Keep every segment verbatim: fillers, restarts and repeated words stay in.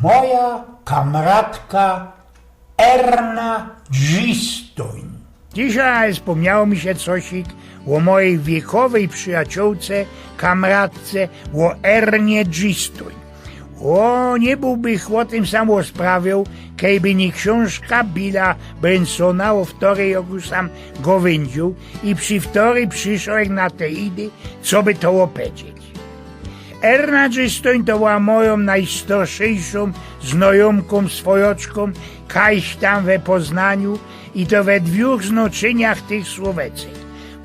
Moja kamratka Erna Drzistōń. Dzisiej spōmniało mi sie cosik ô mojij wiekowyj przijaciołce, kamratce, ô Ernie Drzistōń. Ô, niy bōłbych ô tym sam ôsprawioł, kejby niy ksiōnżka Billa Brensona, ô wtoryj jak już sam gŏwyndziōł, i przi wtoryj prziszoł na te idy, coby to ôpedzieć. Erna Drzistōń to była mojōm nojstarszejszōm znojōmkōm, swojaczkōm, kajś tam we Poznaniu, i to we dwōch znaczyniach tych słōweczek.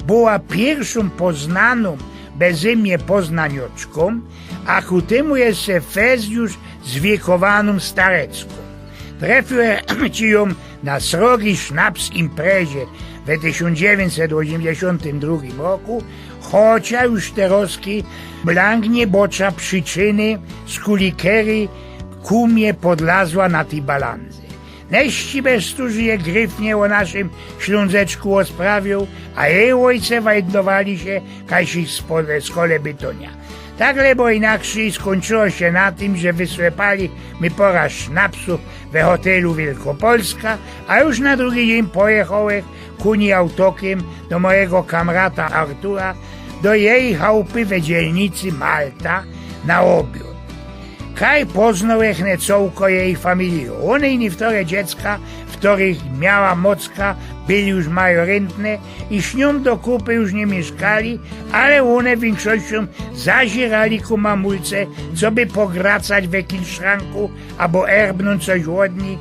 Była piyrszōm poznanōm bezymnie poznanioczkōm, a ku tymu jeszcze fest już zwiekowanōm stareckōm. Trefiōł jem ci jōm na srogij sznaps imprezie we tysiōnc dziewiyńćset ôziymdziesiōntym drugim roku, chocia już terŏzki blank niy bŏczã prziczyny, z kuli keryj ku mie podlazła na tyj balanże. Neszczynście bez to, że je gryfnie ô naszym Ślōnzeczku ôsprawioł, a jeji ôjce wajdlowali sie kajś ich spo-, z Kolebitonia. Tak lebo inakszyj skōńczyło sie na tym, że wysłepali my pŏrã sznapsōw we hotelu Wielkopolska, a już na drugi dziyń pojechołech ku nij autokiym do mojigo kamrata Artura, do jeji chałpy we dzielnicy Malta na ôbiŏd. Kaj poznŏłech ne cołko jeji familije. Ône i niywtore dziecka, wtorych miała mocka, byli już majoryntyne i z niōm do kupy już niy miyszkali, ale ône wiynkszościōm zaziyrali ku mamulce, coby pogracać we kilszranku abo erbnōńć coś ôd nij.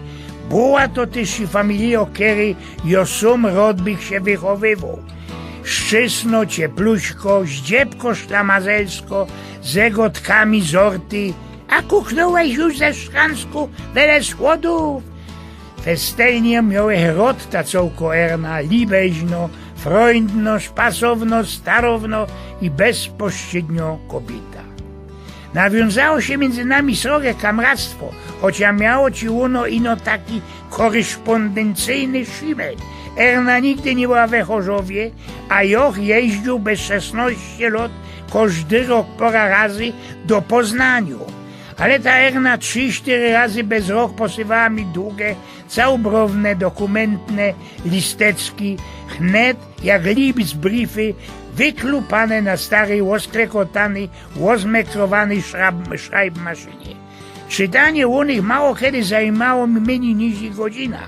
Była to tyż i familijŏ, keryj jŏ sōm rŏd bych sie wychowywoł. Szczysno, ciepluśko, zdziebko szlamazelsko, ze gŏdkami z ôrty: „A kuknōłeś już ze szklansku wele słodōw?” Festelnie miołech rŏd ta cołko Erna, libeźno, frōndno, szpasownŏ, starowno i bezposzczydniŏ kobiyta. Nawiōnzało sie miyndzy nami srogie kamractwo, chocia miało ci ôno ino taki koryszpōndyncyjny szimel. Erna nigdy niy była we Chorzowie, a jŏ jeździōł bez szesnŏście lŏt kożdy rok pŏra razy do Poznaniŏ. Ale ta Erna trzi, sztyry razy bez rok posywała mi dugie, całobrowne, dokōmyntne listeczki, hnet jak Liebesbriefy, wyklupane na staryj, ôsklekotanyj, ôzmekrowanyj szrab-, szrajbmaszynie. Czytanie ônych mało kedy zajmowało mi mynij niż godzina.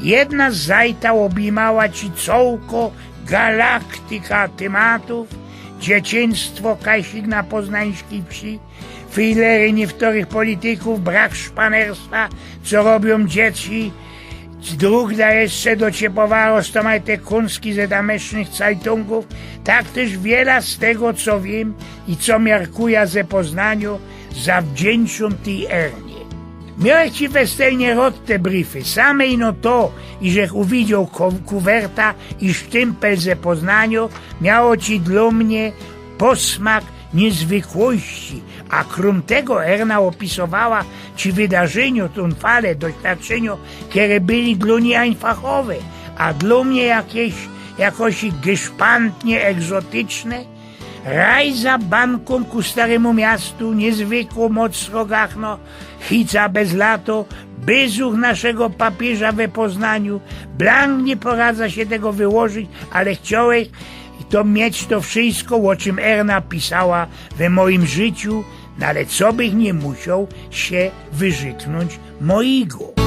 Jedna zajta ôbejmała ci cołko galaktyka tymatōw: dzieciństwo kajsik na poznańskij wsi, fejlery niywtorych politykōw, brak szpanerstwa, co robiōm dzieci. Drugŏ jeszcze doczepowała roztōmajte kōnki ze tamtysznych cajtōngōw. Tak tyż wiela z tego, co wiym i co miarkujã ze Poznaniŏ, zawdziynczōm tyj Ernie. Miołech ci festelnie rŏd te briefy, same ino to, iżech uwidzioł ko-, kuwerta i sztympel ze Poznaniŏ, miało ci dlō mie posmak niyzwykłości, a krōm tego Erna ôpisowała ci wydarzyniŏ, tōnfale, doświadczyniŏ, kere byli dlō nij ajnfachowe, a dlō mie jakeś, jakoś geszpantnie egzotyczne. Rajza bankōm ku starymu miastu, niyzwykło moc srogachno, chica bez lato, byzuch naszego papiyża we Poznaniu, blank niy poradzã sie tego wyłożyć, ale chciołech to mieć to wszysko, ô czym Erna pisała we mojim życiu, no ale co bych niy musioł sie wyrzyknōńć mojigo.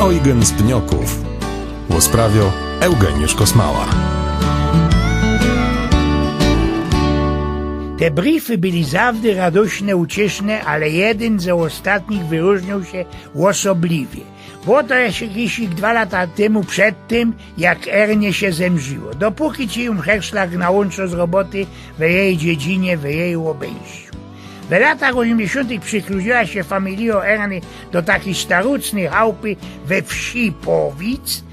Eugen z Pniokōw. Ôsprawiŏ Eugeniusz Kosmała. Te brify byli zawdy radośne, ucieszne, ale jedyn ze ôstatnich wyrożniōł sie ôsobliwie. Było to jaś-, jakiś dwa lata tymu, przed tym, jak Ernie sie zemrziło. Dopōki ci jōm Herszlag nałōnczŏ z roboty we jeji dziedzinie, we jeji ôbejściu. We latach ôziymdziesiōntych przikluziła sie familijŏ Ernie do takij starucnyj chałpy we wsi Powic,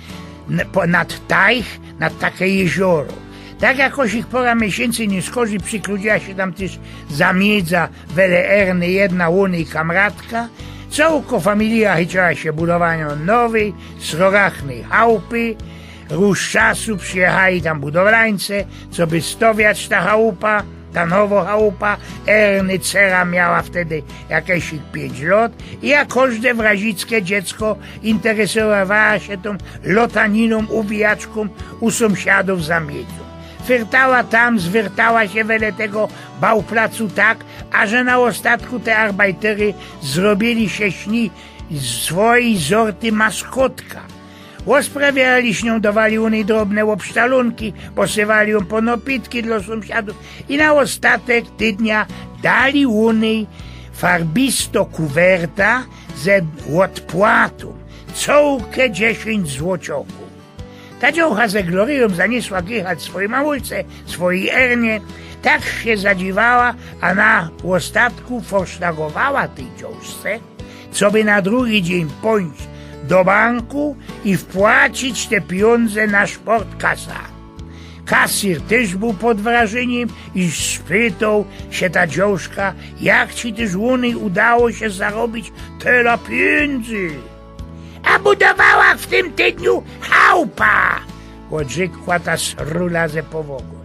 n-, po-, nad Tajch, nad take jezioro. Tak jakoś ich pora miesiyncy niyskorzij przikluziła sie tam tyż zamiedza wele Ernie jedna ônyj kamratka, cołkŏ familijŏ chyciła sie budowaniŏ nowyj, srogachnyj chałpy. Rōz czasu przijechali tam budowlańce, coby stowiać ta chałupa, ta nowo chałupa. Ernie cera miała wtedy jakeś piyńć lŏt i jak kożde wrazickie dziecko interesowała sie tōm lotaninōm, uwijaczkōm u sōmsiadōw za miedzōm. Fyrtała tam, zwyrtała sie wele tego bałplacu tak, a że na ôstatku te arbajtery zrobiyli sie z nij swojij zorty maskotka. Ôsprawiali sie niōm, dowali ônyj drobne ôbsztalōnki, posywali jōm po nopitki dlŏ sōmsiadōw i na ôstatek tydnia dali ônyj farbistŏ kuwerta ze ôdpłatōm, cołke dziesiyńć złocioków. Ta dziołcha ze gloryjōm zaniesła kichać swojij mamulce, swojij Ernie, tak sie zadziwała, a na ôstatku forszlagowała tyj dziołszce, coby na drugi dziyń pōjś do banku i wpłacić te pijōndze na szportkasã. Kasyr tyż bōł pod wrażyniym i spytoł sie ta dziołszka, jak ci tyż ônyj udało sie zarobić tela pijōndzy. A budowałach w tym tydniu chałupa! Ôdrzykła ta srula ze Powogōn.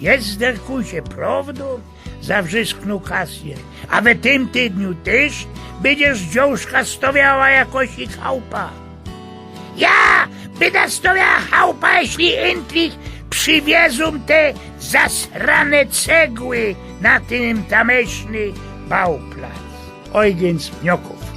Jezderkusie, prowdōm? Zawrzysknōł kasyr. A we tym tydniu tyż bydziesz, dziołszka, stowiała jakosik chałupa? Ja byda stowiała chałupa, jeśli intlich przywiezōm te zasrane cegły na tyn tamyszny bałplac. Eugen z Pniokōw.